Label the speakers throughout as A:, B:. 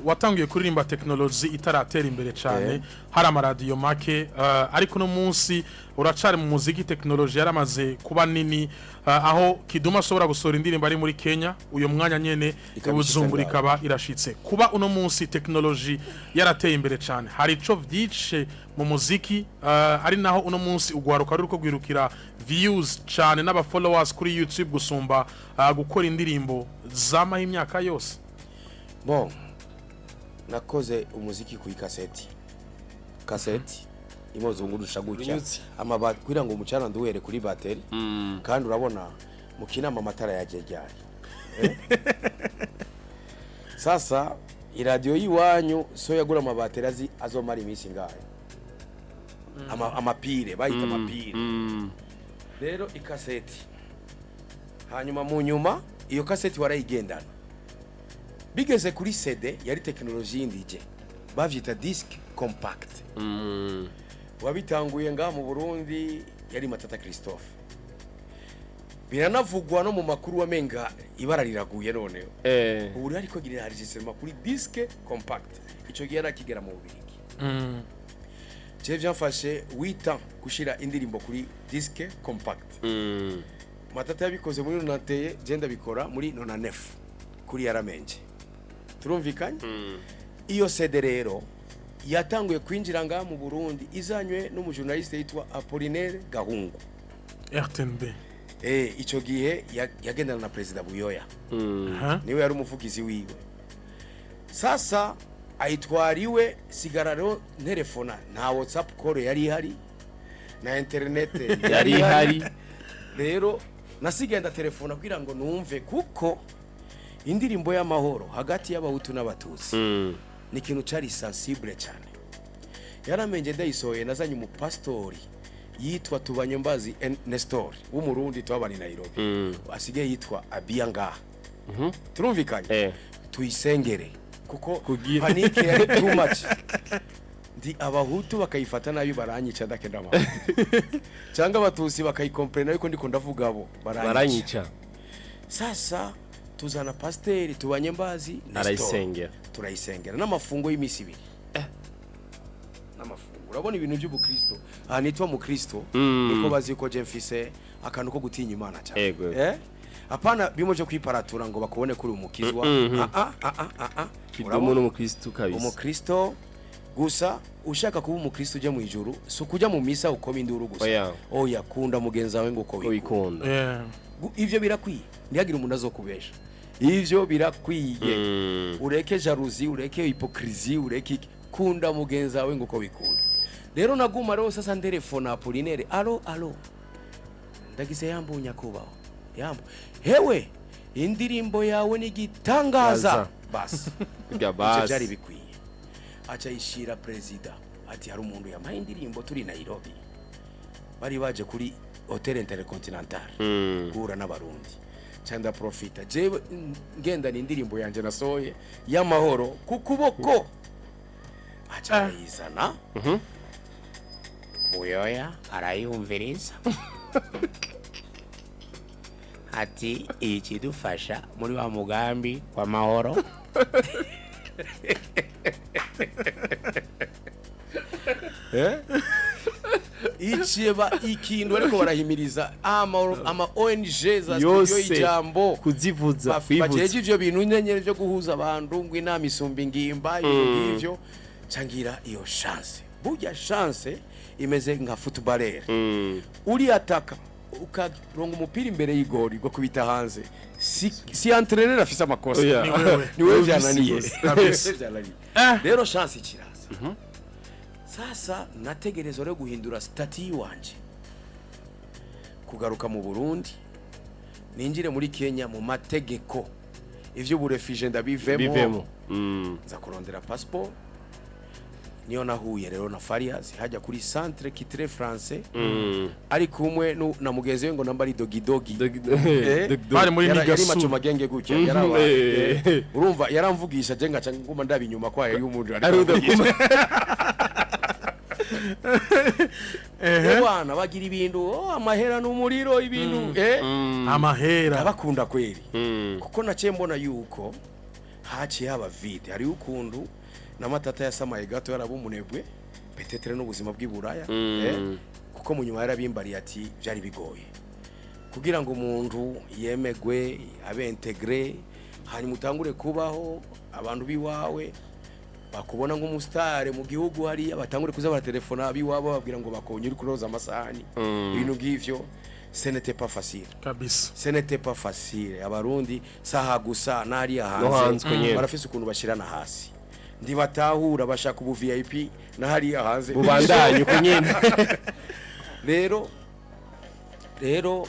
A: Watangiye kuririmba technology itaratera imbere cyane, hari amaradiyo make, ariko uno munsi uracari mu muziki, technology yaramaze kuba nini, aho Kidum ashobora gusohora indirimbo ari muri Kenya, uyo mwanya nyene
B: Ikaba
A: Bujumbura
B: ishitse.
A: Ikaba irashitse. Kuba uno munsi technology yarateye imbere cyane, hari ico vyice mu muziki, ari naho uno munsi ugwaruka ruriko rwirukira views cyane n'aba followers kuri YouTube gusumba gukora indirimbo zamaho imyaka yose?
B: Bon, nakoze umuziki ku ikaseti, kaseti imozungurusha gutya.
C: Runyutse.
B: Amaba kugira ngo umucana nduwere kuri bateri. Kandi urabona mu Kinama amatara yaje ryari? Eh? Sasa iradiyo y'iwanyu so yagura amabateri azi azomara iminsi ngayo, amapire bayita amapire. Rero ikaseti, hanyuma mu nyuma iyo kaseti warayigendana. Bigeze kuri CD, yari tekinoloji yindi ije, bavyita disque compact. Wabitanguye ngaha mu Burundi yari Matata Christophe. Biranavugwa no mu makuru, wamenga ibara riraguye noneho. Ubu rero ariko girira enregistrement kuri disque compact. Ico gihe yarakigera mu Bubirigi. Je vyamfashe 8 ans gushira indirimbo kuri disque compact. Matata yabikoze muri 91, je ndabikora muri 99 kuri Yaramenje. Turumvikanye? Iyo CD rero yatanguye kwinjira ngaha mu Burundi izanywe n'umujournaliste yitwa Apollinaire Gahungu.
A: RTNB.
B: Ico gihe yagendana na Perezida Buyoya. Niwe yari umuvugizi wiwe. Sasa ayitwariwe, sigara rero nterefona, nta WhatsApp call yari ihari, na internet
C: yari ihari.
B: Rero nasigaye ndatelefona kugira ngo numve, kuko indirimbo y'amahoro hagati y'Abahutu n'Abatutsi ni ikintu cari sensible cyane. Yaramenye ndayisohoye, nazanye umupasitori yitwa Tubanyambazi Nestor w'Umurundi twabana i Nairobi, asigaye yitwa Abia ngaha. Turumvikanye? Tuyisengere kuko panique yari too much, ndi Abahutu bakayifata nabi baranyica, ndakenda amahoro, cyangwa Abatutsi bakayikomprena yuko ndiko ndavuga abo baranyica.
C: Baranyica.
B: Sasa tuzana pasiteri Tubanyambazi Nestor.
C: Arayisengera.
B: Turayisengera n'amafungo y'iminsi 2 n'amafungo. Urabona ibintu by'ubukristo, aha nitwa mukristo, niko bazi ko je mfise akantu ko gutinya Imana cyane.
C: Ego.
B: Eh, apana bimwe byo kwiparatura ngo bakubone kuri umukizwa. Ah ah ah ah ah ah.
C: Kidumu
B: Urabona?
C: N'umukristo kabisa.
B: Umukristo gusa. Ushaka kuba umukristo ujya mu ijuru, si ukujya mu misa ukoma induru gusa.
C: Oya.
B: Oya, kunda mugenzi wawe nguko
C: ko
B: wikunda.
C: wikunda.
B: Ivyo birakwiye, ntihagire umuntu azokubesha, ivyo birakwiye. Ureke jalousie, ureke hypocrisie, ureke iki, kunda mugenzi wawe nguko wikunda. Rero naguma rero sasa nderefona Apollinaire: "Allô, allô, ndagize yambu nyakubahwa, yambu hewe, indirimbo yawe ni igitangaza."
C: Gaza.
B: Basi.
C: Kurya
B: Ivyo
C: basi.
B: byari bikwiye. Aca yishira perezida ati: "Hari umuntu yampaye indirimbo turi Nairobi." Bari baje kuri Hotel Intercontinental guhura n'Abarundi. Ca ndaprofita jewe ngendana indirimbo yanje nasohoye y'amahoro ku kuboko, aca arayizana. Buyoya arayumviriza ati: "Ikidufasha muri wa mugambi w'amahoro." Eh? Iciba ikintu ariko barahimiriza ama ONG za studio
C: Yose.
B: Ijambo
C: Kuzivuza. Kwivuza.
B: Bajeje ivyo bintu nyenyeri vyo guhuza abantu, ngo inama isumba ingimba, ibintu nk'ivyo. Cangira iyo chance. Burya chance imeze nka footballer, uri ataka ukaronga umupira imbere y'igori kubita hanze, si entraîneur afise amakosa.
C: Oya.
A: Ni wewe.
B: Ni wewe vyananiye.
A: Kabisa.
B: Vyananiye.
A: Eh.
B: Rero chance ikiraza. Sasa nategerezwa rero guhindura statut wanje, kugaruka mu Burundi, ninjire muri Kenya mu mategeko, ivyo réfugié ndabivemo.
C: Bivemo.
B: Nza kurondera passport. Niyo nahuye rero na Farias hajya kuri Centre Culturel Français, ari kumwe na mugenzi we ngo namba ari Dogidogi. Eh?
A: Bari muri
B: Yari
A: Nigasu.
B: Macho magenge gutya. Yaraba urumva yaramvugisha, je ngaca nguma ndaba inyuma kwa yari umuntu ariko
C: Ari
B: aravugisha.
A: Ehe.
B: Bwana bagira ibintu, oh, amahera n'umuriro, ibintu
A: Amahera.
B: Ndabakunda kweri, kuko naciye mbona yuko Haciye haba vide. Hariho ukuntu n'amatata yasamaye gato, yaraba umunebwe, peut-être n'ubuzima bw'i Buraya, kuko mu nyuma yarabimbariye ati byari bigoye kugira ngo umuntu yemegwe, abe intégré, hanyuma utangure kubaho, abantu b'iwawe bakubona nk'umusitari mu gihugu hariya, batangure kuza baratelefona ab'iwabo bababwira ngo bakonye uri kuroza amasahani, ibintu nk'ivyo. Ce n'était pas facile.
A: Kabisa.
B: Ce n'était pas facile. Abarundi saha gusa n'hariya
C: No
B: hanze
C: hanze uko nyene.
B: Barafise ukuntu bashirana hasi, ntibatahura, bashaka ubu VIP na hariya hanze.
C: Bubandanye uko nyene.
B: Rero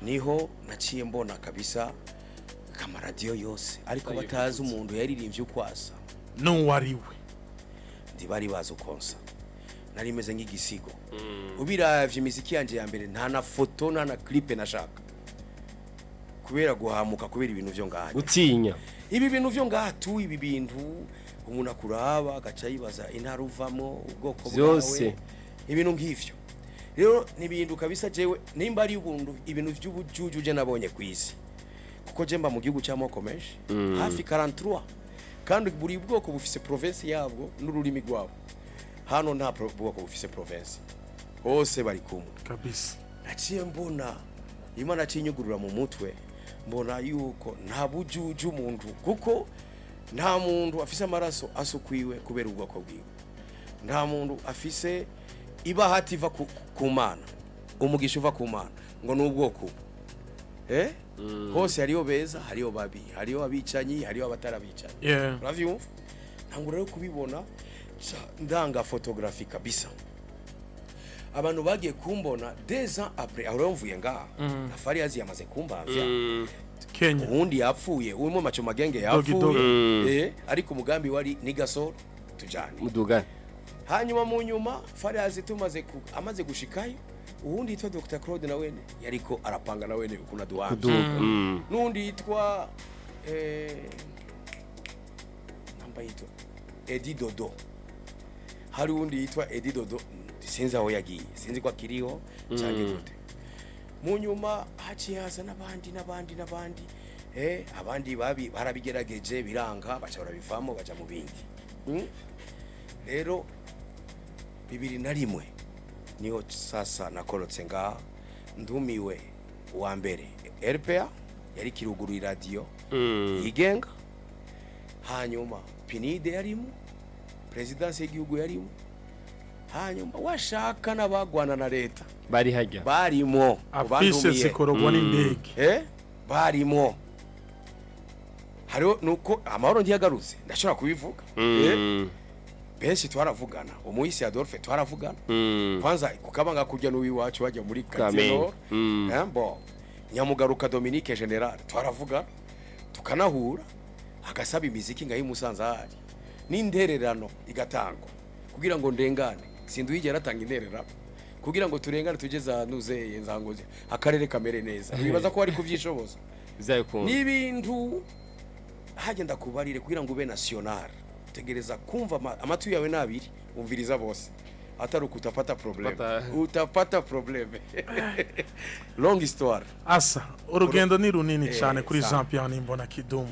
B: niho naciye mbona kabisa amaradiyo yose, ariko batazi umuntu yaririmbye uko asa.
A: N'uwariwe.
B: Ntibari bazi uko nsa, nari meze nk'igisigo. Ubiravye imiziki yanje ya mbere, nta na foto, nta na clip nashaka, kubera guhamuka, kubera ibintu vyo ngaha.
C: Gutinya.
B: Ibi bintu vyo ngaha tu, ibi bintu umuntu akuraba agaca yibaza intara uvamo, ubwoko
C: Vyose.
B: bwawe, ibintu nk'ivyo. Rero ni ibintu kabisa jewe nimba ari ubuntu, ibintu vy'ubujuju je nabonye ku isi, kuko je mba mu gihugu cy'amoko menshi, hafi 43, kandi buri bwoko bufise province yabwo n'ururimi rwabo. Hano nta bwoko bufise province, hose bari kumwe.
A: Kabisa.
B: Naciye mbona Imana aciye inyugurura mu mutwe, mbona yuko nta bujuju umuntu, kuko nta muntu afise amaraso asukwiwe kubera ubwoko bwiwe, nta muntu afise ibahati iva ku Mana, umugisha uva ku Mana ngo ni ubwoko ubu. Hose hariyo beza, hariyo babi, hariyo abicanyi, hariyo abatarabicanyi. Uravyumva? Ntangura rero kubibona, ndanga photographie kabisa. Abantu bagiye kumbona 2 ans après, aho rero mvuye ngaha na Fariyazi yamaze kumbamvya.
A: Kenya.
B: Uwundi yapfuye, urimo Macho Magenge
A: Dogi Dogi.
B: yapfuye, ariko umugambi wari ni Gasoro tujane.
C: Mudugane.
B: Hanyuma mu nyuma Fariyazi tumaze amaze gushikayo, uwundi yitwa Dr Claude nawene yariko arapanga nawene ukuntu aduhamvya.
C: Kuduga.
B: N'undi yitwa namba yitwa Edi Dodo, hari uwundi yitwa Edi Dodo, sinzi aho yagiye, sinzi ko akiriho cyangwa gute. Mu nyuma haciye haza n'abandi n'abandi n'abandi, abandi babi barabigerageje biranga, baca barabivamo, baja mu bindi. Rero 2001 niho sasa nakorotse ngaha, ndumiwe. Uwa mbere RPA yari kiruguru, iradiyo yigenga, hanyuma PNUD yarimo, présidence y'igihugu yarimo, hanyuma washaka n'abagwana na leta
C: bari hajya.
B: Barimo.
A: Afise
B: bandumiye.
A: Zikorogwa n'indege.
B: Barimo. Hariho nuko amahoro ntiyagarutse, ndashobora kubivuga. Benshi twaravugana, umuhisi Adolphe twaravugana. Kwanza kukabanga kurya n'uwiwacu bajya muri quartier
C: Kamenge.
B: Nord. Bon, Nyamugaruka Dominique General twaravugana, tukanahura, agasaba imiziki ngayimusanze ahari n'intererano igatangwa kugira ngo ndengane. Sinduhigera atanga intererano kugira ngo turengane, tujye za nuzeye nzangoze, akarere kamere neza. Wibaza ko wari kuvyishoboza?
C: Bizabikunda.
B: N'ibintu hagenda kubarire kugira ngo ube national, tegereza kumva amatwi yawe nabiri, umviriza bose, atari uko utapata problème. Utapata problème, longue histoire.
A: Asa urugendo ni runini cyane kuri
B: Sa.
A: Jean Pierre Nimbona Kidumu.